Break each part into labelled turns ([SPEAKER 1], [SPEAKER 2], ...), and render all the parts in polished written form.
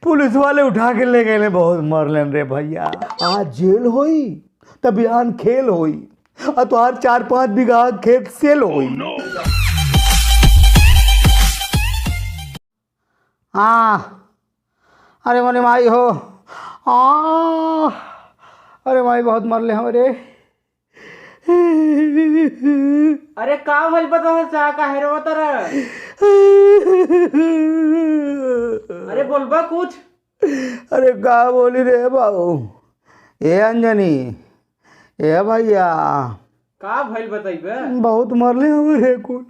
[SPEAKER 1] Police वाले उठा के ले गए, बहुत मरलन रे भैया। आज जेल होई त बिहान खेल होई, आ तोहार 4-5 बीघा खेत सेल होई।
[SPEAKER 2] हाँ, अरे मने माई हो, आ अरे माई बहुत मरले हमरे।
[SPEAKER 3] अरे का भइल बता चा काहे रोवत रह? अरे बोलबा कुछ।
[SPEAKER 2] अरे का बोली रे बाबू, ए अंजनी, ए भैया,
[SPEAKER 3] का भइल बताइबे?
[SPEAKER 2] बहुत मरले हमरे कुल,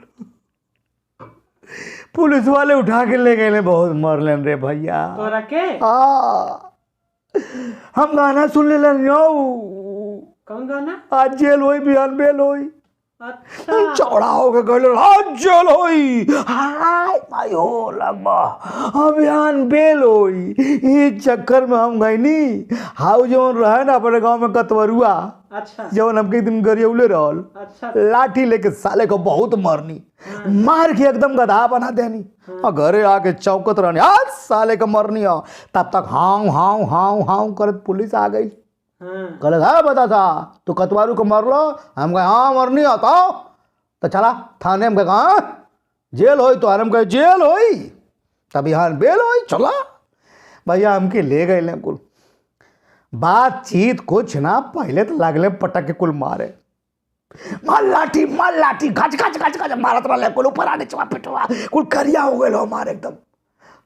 [SPEAKER 1] पुलिस वाले उठा के ले गए, बहुत मरलन रे भैया।
[SPEAKER 3] तोरा के?
[SPEAKER 1] आ हम गाना सुन लेलन यौ।
[SPEAKER 3] कौन गाना?
[SPEAKER 1] आज जेल होई बिहान बेल होई।
[SPEAKER 3] अच्छा,
[SPEAKER 1] चौड़ा होके गइल, आज जेल होई, हाय माई हो लम्बा, बिहान बेल होई। ई चक्कर में हम गईनी, हाउ जौन रहे ना अपने गांव में कतवरुआ,
[SPEAKER 3] अच्छा
[SPEAKER 1] जौन हमके एक दिन गरियौले रहल,
[SPEAKER 3] अच्छा,
[SPEAKER 1] लाठी लेके साले को बहुत मरनी, मार के एकदम गधा बना देनी, और घरे आके चौकत रहनी, आज साले के मरनी हो। तब तक हाउ हाउ हाउ हाउ करत पुलिस आ गई।
[SPEAKER 3] हाँ
[SPEAKER 2] कहले हाँ बता था तू कतवारू को मरलो? हम कहे हाँ मरनी हो तो चला थाने। हम कहे हाँ जेल होई तो? हम कहे जेल होई तब यहाँ बेल होई, चला
[SPEAKER 1] भैया। हमके ले गए ले कुल बातचीत कुछ ना, पहले तो लागले पटक के कुल मारे, मार लाठी मार लाठी, घच घच घच घच मारत रहे कुल, ऊपर आने चवा पिटवा कुल करिया हो गए मारे एकदम।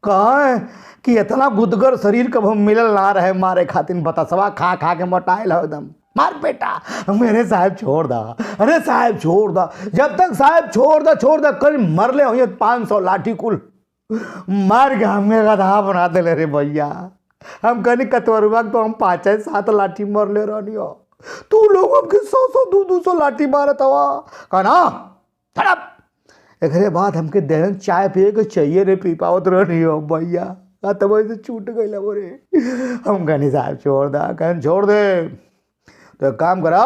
[SPEAKER 1] कहे कि इतना गुदगर शरीर कब हम मिलल ना रहे मारे खातिर, बतसवा खा खा के मोटाइल हो एकदम। मार बेटा, मेरे साहब छोड़ दा, अरे साहब छोड़ दा, जब तक साहब छोड़ दा छोड़ दा कल मरले हुई 500 लाठी कुल मार के हमें गधा बना दिले रे भैया। हम कहनी कतवरुआ के तो हम 5-7 लाठी मरले रहनी हो, तू लोग हमके 100-100 200-200 लाठी मारत हवा। कहना थड़प। एकरे बाद हमके देहन चाय पिए के चाहिए रे, पी पावत रहनी हो भैया, तब से छूट गई रे। हम कहनी साहब छोड़ दा, कहन छोड़ दे तो एक काम करा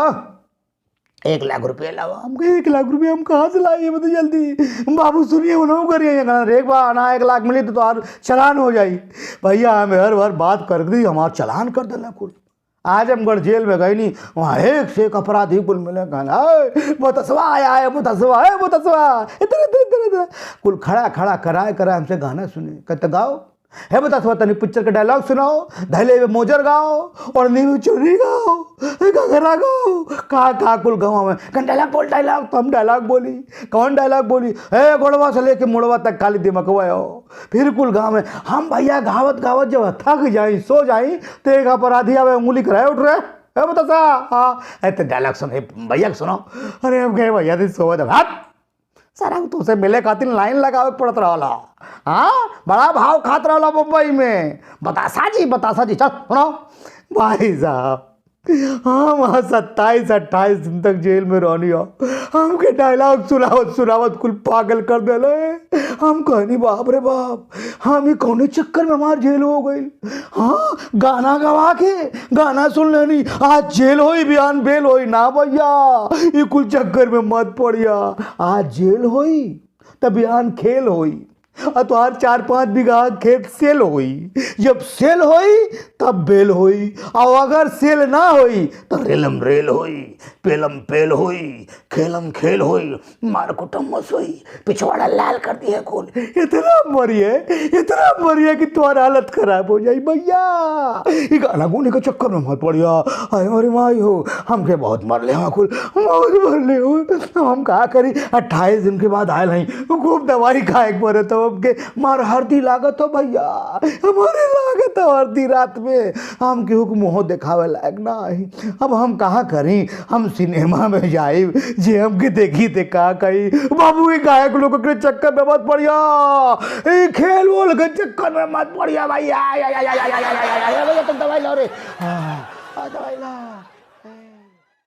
[SPEAKER 1] 1 लाख रुपये लाओ। हमके 1 लाख रुपये हम कहाँ से लाइए मतलब जल्दी बाबू सुनिए उन्होंने करिए एक बार ना 1 लाख मिली तो तोहार चलान हो जाई। भैया हम हर बार बात कर दी, हमार चलान कर देना कुल। आजमगढ़ जेल में गई नहीं, वहाँ एक से एक अपराधी कुल मिले। कहना बतसवा आया है, बतसवा है, बतसवा इधर इधर इधर इधर कुल खड़ा खड़ा कराए कराए हमसे गाना सुने। कहते गाओ हे बतसवा, तनी पिक्चर के डायलॉग सुनाओ, धैले में मोजर गाओ और नींबू चुरी गाओ, घघरा गाओ, का का कुल गाँव में। कन डायलॉग बोल डायलॉग, तो हम डायलॉग बोली। कौन डायलॉग बोली? हे गोड़वा से लेके मुड़वा तक खाली दिमकवा हो। फिर कुल गाँव में हम भैया गावत गावत जब थक जाई सो जाई तो एक अपराधी आवे उंगली कराए उठ रहे, हे बतसा हाँ अरे डायलॉग सुन भैया सुनो। अरे हम गए भैया दिन सोवत भात सारा तुमसे मिले खातिर लाइन लगावे पड़त रहला। हाँ बड़ा भाव खात रहला मुंबई में। बतासा जी बतासा जी चल सुनो। भाई साहब हम वहाँ 27-28 दिन तक जेल में रहनी हो, हमके डायलॉग सुनावत सुनावत कुल पागल कर देले। हम कहनी बाप रे बाप, हम ही कौने चक्कर में हमार जेल हो गई। हाँ गाना गवा के गाना सुन लेनी, आज जेल होई बिहान बेल होई। ना भैया ये कुल चक्कर में मत पड़िया, आज जेल होई तब बिहान खेल होई, आ तोहार 4-5 बीघा खेत सेल होई, जब सेल होई तब बेल होई, और अगर सेल ना होई तो रेलम रेल होई, पेलम पेल होई, खेलम खेल होई, मार कुटम मस होई, पिछवाड़ा लाल कर दी है खून। इतना मरिए इतना मरिए कि तुम्हारा हालत खराब हो जाई भैया। ये गाना गुने के चक्कर में मत पड़िया। आय अरे माई हो, हमके बहुत मरले हाँ कुल बहुत मरले हो। हम का करी 28 दिन के बाद आयल हई, खूब दवाई खाए के पड़े तो हमके मार हरदी लागत हो भैया, हमारे लागत हो हरदी रात में। हम केहू के मुँह देखावे लायक ना आई। अब हम कहाँ करी, हम सिनेमा में जाई जे हमके देखी ते का कही बाबू ये गायक लोग के चक्कर में मत पड़िया, ये खेल वोल के चक्कर में मत पड़िया भैया। भैया तुम दवाई लाओ रे, दवाई ला।